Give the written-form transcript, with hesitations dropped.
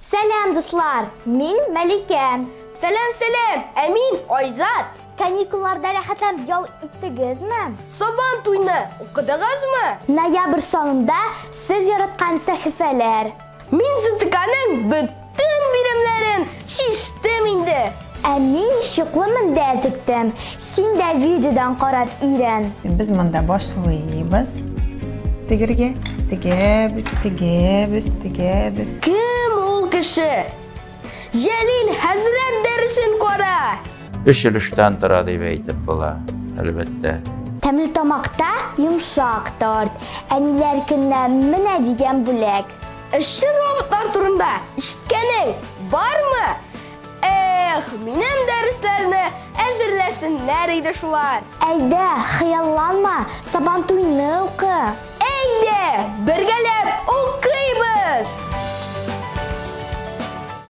Сәлам, дуслар! Мин Мәликә. Сәлам, сәлам! Ә мин Айзат. Каникулларда рәхәтләнеп ял иттегезме? Сабан туйны укыдыгызмы? Ноябрь санында сез яраткан сәхифәләр. Мин ЗТКның бөтен биремнәрен чиштем инде. Ә мин чуклы мендәр тектем. Син дә видеодан карап өйрән. Без монда башлыйбыз тегергә. Тегәбез, тегәбез, тегәбез. Кем ул кеше? Җәлил хәзрәт дәресен кара! Өч өлештән тора дип әйтеп була, әлбәттә. Тәмлетамакта йомшак торт. Әниләр көненә менә дигән бүләк. Эшче роботлар турында ишеткәнең бармы? Эх, минем дәресләрне әзерләсеннәр иде шулар. Әйдә, хыялланма, Сабантуйны укы. Әйдә, бергәләп укыйбыз!